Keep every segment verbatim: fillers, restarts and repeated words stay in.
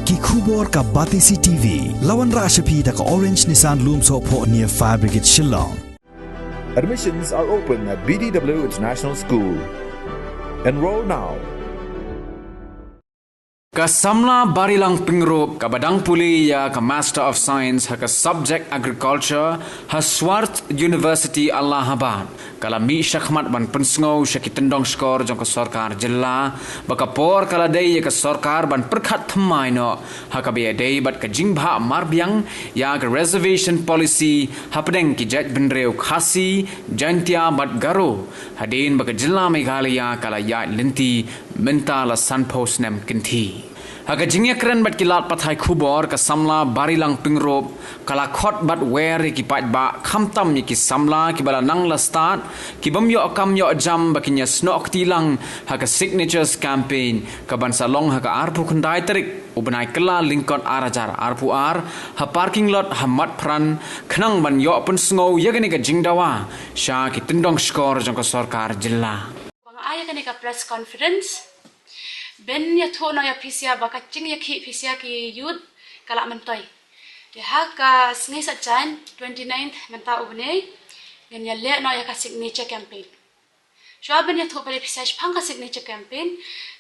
Ki khubor ka Batesi T V. La wanrah sha phi da ka Orange Nissan Lumsohphoh near Fire Brigade Shillong. Admissions are open at B D W International School. Enroll now. Ka samla Barilang Pyngrope kaba dang pule ïa ka Master of Science ha ka subject Agriculture ha Swarth University Allahabad ka la mih shakhmat ban pynsngew sha ki tyndong shkor jong ka sorkar jylla ba ka por ka la dei ïa ka sorkar ban pyrkhat thymmai noh ha kaba ïadei bad ka jingbha marbiang ïa ka reservation policy hapdeng ki jaitbynriew Khasi, Jaintia bad Garo hadien ba ka jylla Meghalaya ka la ïaid lynti mynta la sanphew snem kynthih. Ha ka jingïakren bad ki lad pathai khubor ka samla Barilang Pyngrope ka la khot bad wer ïa ki paidbah khamtam ïa ki samla kiba la nang la stad ki bym ïoh kam ïoh jam ba kin ïasnoh kti lang ha ka signatures campaign ka ban sa long ha ka arphew khyndai tarik u bnai Kyllalyngkot ar hajar arphew ar ha parking lot ha Matphran khnang ban ïoh pynsngew ïa kane ka jingdawa sha ki tyndong shkor jong ka sorkar jylla. Ba nga ai kane ka press conference ban ïathuh noh ïa phi sha ba ka jingïakhih phi sha ki youth ka la myntoi. Te ha ka sngi Saitjaiñ twenty ninth mynta u bnai ngin ïaleh noh ïa ka signature campaign. Shuwa ban ïathuh pat ïa phi sha shaphang ka signature campaign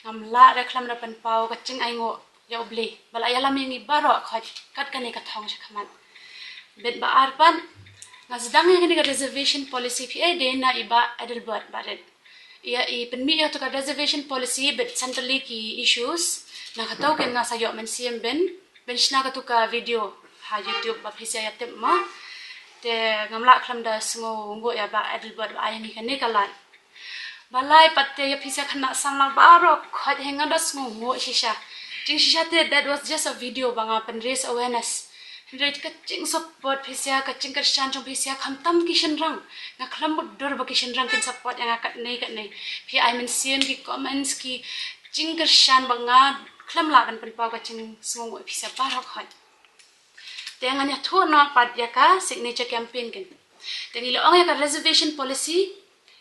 ngam lah re khlem da pynpaw ka jingainguh ïa U Blei ba la ïalam ïa ngi baroh khoit kat kane ka thong shakhmat. Bad ba ar pat nga sdang ïa kane ka reservation policy phi ai dei na i Bah Adelbert Barit. Ïa i pynmih ïa katu ka reservation policy bad centrally ki issues na kato ken nga sa ïoh mynsiem ban ban shna katu ka video ha YouTube ba phi sa ïa tip mo. Te ngam lah khlem da sngewnguh ïa Bah Adelbert ba ai ïa ngi kane ka lad. Balei pat te ïa phi sha khynnah samla baroh khoit hi nga da sngewnguh shisha. Jingshisha te that was just a video ba nga pyn raise awareness. Hynrei ka jingsupport phi sha ka jingkyrshan jong phi sha khamtam ki shynrang. Nga khlem bud dur ba ki shynrang kin support ïa nga katne katne. Phi ai mynsiem ki comments ki jingkyrshan ba nga khlem lah ban pynpaw ka jingsngewnguh phi sha baroh khoit. Te ngan ïathuh noh pat ïa ka signature campaign ken. Te ngi la ong ïa ka reservation policy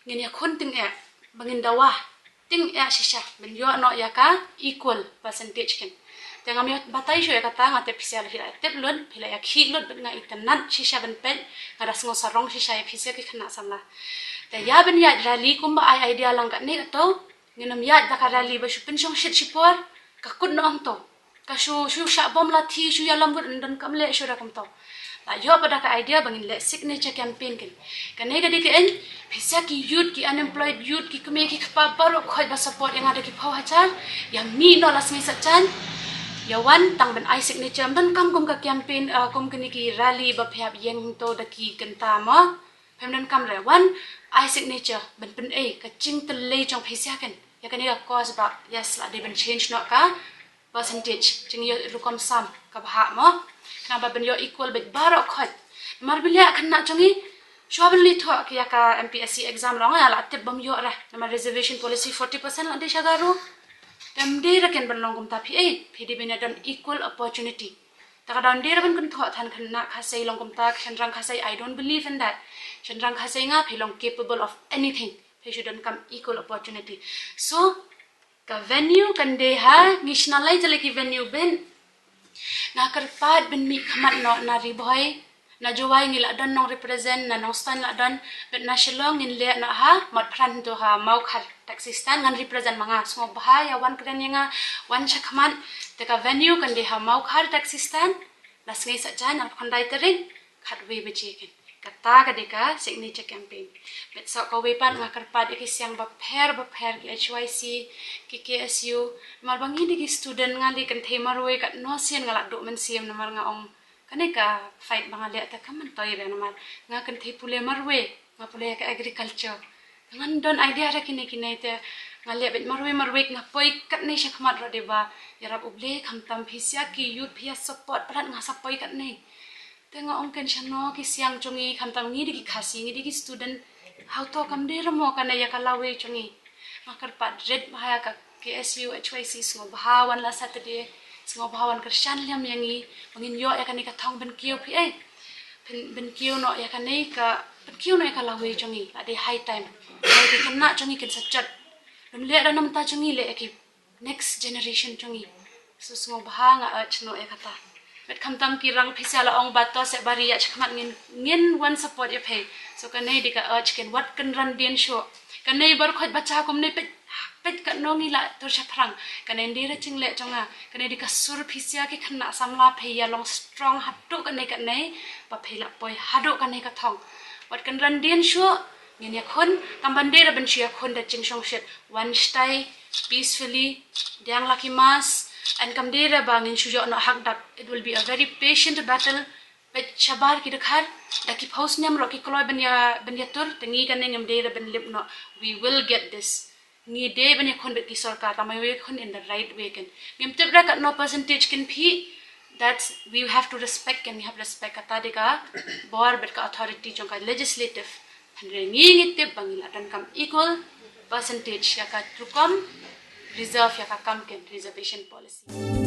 ngin ïakhun tyngeh ba ngin dawa tyngeh shisha ban ïoh noh ïa ka equal percentage ken. Te ngam ïa batai shuh ïa kata nga te phi sha la hi la tip lut phi la ïakhih lut bad nga itynnad shisha ban peit nga da sngew sarong shisha ïa phi sha ki khynnah samla. Te ïa ban ïaid rally kumba ai idea lang katne kato ngin ym ïaid da ka rally ba shu pynshong shit shipor ka kut noh hangto. Ka shu shu shah bom lathi shu ïalam ngut ym donkam leh shuh da kumto. La ïoh pat da ka idea ba ngin leh signature campaign ken. Kane ka dei ka eiñ phi sha ki youth ki unemployed youth ki kmie ki kpa baroh khoit ba support ïa nga da ki phew hajar. Ïa mih noh la sngi Saitjaiñ. Ïa wan tang ban ai signature ym donkam kum ka campaign kum kane ki rally ba phi hap ïeng hangto da ki kynta mo. Phim donkam re wan ai signature ban pynei ka jingtylli jong phi sha ken. Ïa kane ka cause ba yes la dei ban change noh ka percentage jingïoh rukom sam ka bha mo. Khnang ba ban ïoh equal bad baroh khoit. Namar ba leh khynnah jong ngi shuwa ban leit thoh ïa ka M P S C exam rong ïa la tip bym ïoh re namar reservation policy forty percent la dei sha Garo. Te ym dei re ken ban long kumta phi ei phi dei ban ïa don equal opportunity. Te ka don dei re ban kynthoh than khynnah Khasi long kumta ka shynrang Khasi I don't believe in that. Shynrang Khasi nga phi long capable of anything. Phi shu donkam equal opportunity. So ka venue kan dei ha ngi shna lai tylli ki venue ban. Nga kyrpad ban mih khmat noh na Ri Bhoi na Jowai ngi la don nong represent na Nongstoiñ la don bad na Shillong ngin leh noh ha Motphran to ha Mawkhar taxi stand ngan represent ma nga sngewbha ïa wan kren ïa nga wan shakhmat. Te ka venue kan dei ha Mawkhar taxi stand. La sngi Saitjaiñ arphew khyndai tarik khatwei baje ken. Kata ka dei ka signature campaign. Bad sa kawei pat nga kyrpad ïa ki siang bapher bapher ki H Y C ki K S U. Namar ba ngi dei ki student nga dei kynthei marwei katno sien nga la duh mynsiem namar nga ong kane ka fight ba nga leh te kam myntoi re namar nga kynthei pule marwei nga pule ïa ka agriculture. Ngan don idea re kine kine te nga leh bad marwei marwei nga poi katne shakhmat ruh dei ba ïarap U Blei khamtam phi sha ki youth phi ïa support palat nga sa poi katne. Te nga ong ken shano ki siang jong ngi khamtam ngi dei ki Khasi ngi dei ki student. Hau to kam dei re mo kane ïa ka lawei jong ngi. Nga kyrpad rit bha ïa ka K S U H Y C sngewbha wan la Saturday sngewbha wan kyrshan liam ïa ngi ba ngin ïoh ïa kane ka thong ban kiew phi ei. Ban kiew noh ïa kane ka ban kiew noh ïa ka lawei jong ngi la dei high time. Ngi ki khynnah jong ngi kin sa jot. Lum leh da namta jong ngi leh ïa ki next generation jong ngi. So sngewbha nga urge noh ïa kata. Bad khamtam ki rang pisa la ong ba to se bari ïa chakmat ngin ngin wan support ïa phi. So kane dei ka urge ken wat kynran dien shuh. Kane bar khot bacha kumne pet pet ka nong ila tur shaphrang. Kane dei ra chingleh jong nga. Kane dei ka sur pisa ki khynnah samla phi ïa long strong haduh kane kane. Ba phi la poi haduh kane ka thong. Wat kynran dien shuh. Ngin ïakhun, kam ban dei ra ban shu ïakhun da jingshongshit. Wan stai peacefully, diang la ki mask, and kam dei ra ba ngin shu ïoh noh hakdak. It will be a very patient battle. Bad shabar ki dkhar, da ki phaw snem ruh ki kloi ban ïa ban ïatur, te ngi kane ngim dei ra ban lip noh. We will get this. Ngi dei ban ïakhun bad ki sorkar, tangba ïakhun in the right way ken. Ngim tip ra katno percentage kin phi, that's, we have to respect ken, we have respect kata dei ka bor bad ka authority jong ka legislative. Hynrei ngi ngi tip ba ngi la donkam equal percentage ïa ka rukom reserve ïa ka kam ken, reservation policy.